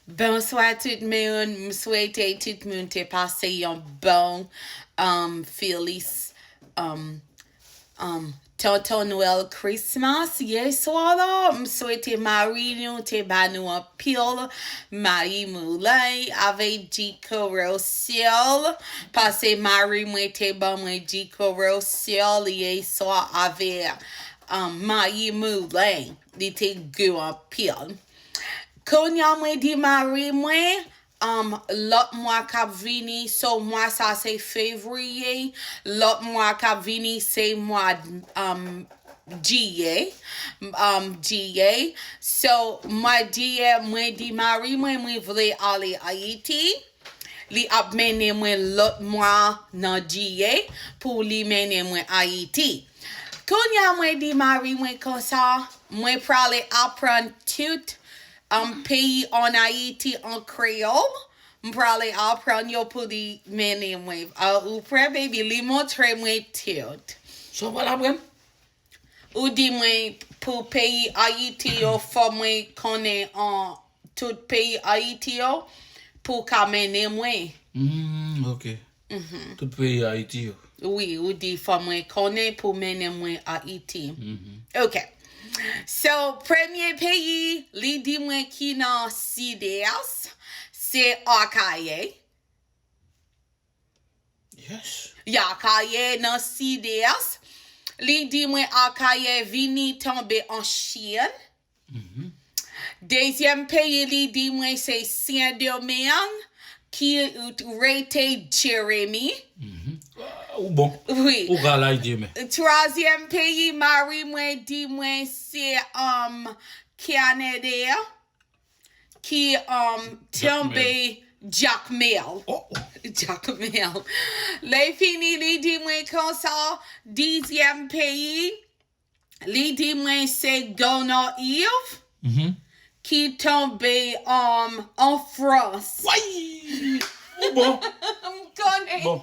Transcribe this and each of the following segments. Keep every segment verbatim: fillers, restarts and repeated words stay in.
Bonswa tout moun, m swete tout moun te pase yon bon um, Feliz um, um, Tonton Nwèl Christmas yè swa la. M swete mari nou te ba nou anpil mayi moulay avèk diko rosyèl, paske mari mwen te ban mwen diko rosyèl yè swa avèk um, mayi moulay. Li te gou anpil. Kounye a mwen di mari mwen, um, lòt mwa k ap vini, so mwa sa se fevriye, lòt mwa k ap vini se mwa um, jiyè, um, jiyè. So mwa jiyè mwen di mari mwen mwen vle ale Ayiti. Li ap mennen mwen lòt mwa nan jiyè pou li mennen mwen Ayiti. Kounye a mwen di mari mwen konsa, mwen prale aprann tout um, peyi ann Ayiti an kreyòl. M prale aprann yo pou li mennen mwen. Uh, ou prè, baby? Li montre mwen tout. Sa w pral aprann? Ou di mwen pou peyi Ayiti yo, fò mwen konnen an tout peyi Ayiti yo pou ka mennen mwen. Mm, ok. Tout peyi Ayiti yo. Wi, ou di fò mwen konnen pou mennen mwen Ayiti. Ok. So, premye peyi li di mwen ki nan Sidès, se Akayè. Yes. Akayè nan Sidès. Li di mwen Akayè vini tonbe an Chyen. Dezyèm peyi li di mwen se Sendomeng ki rete Jeremi. Ou bon. Wi. Ou ka lay di men. Twazyèm peyi mari mwen di mwen se um, Kanada ki um, tonbe Jakmèl. Oh, oh. Jakmèl. Lè fini li di mwen konsa, dizyèm peyi, li di mwen se Gonayiv Mhm. ki tonbe um, an Frans. Way! Ou bon. M konnen, Bon.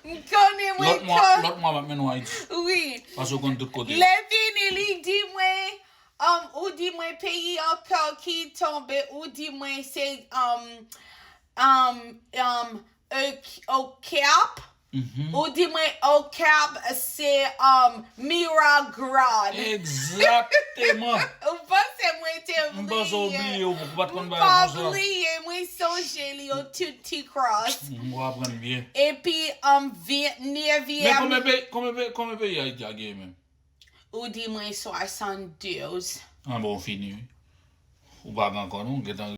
m konnen mwen Lòt mwa, kon. Lòt mwa m ap mennen w Ayiti. Wi. Paske w konn tout kote. Lè fini li di mwen, um, ou di mwen peyi ankò ki tonbe, ou di mwen se um, um, um, Okap. Mhm. Ou di mwen Okap se um, Miragrad. Egzakteman. Ou panse mwen te M panse w bliye? bliye, ou pa t konn M bagay pa konsa. Bliye, mwen sonje li yo tout ti kros. M w aprann byen. Epi um, vennèvyèm. Men konbyen peyi, konbyen peyi, konbyen peyi Ayiti a genyen menm? Ou di mwen swasanndez. An bon, fini wi. Ou pa gen ankò non, gentan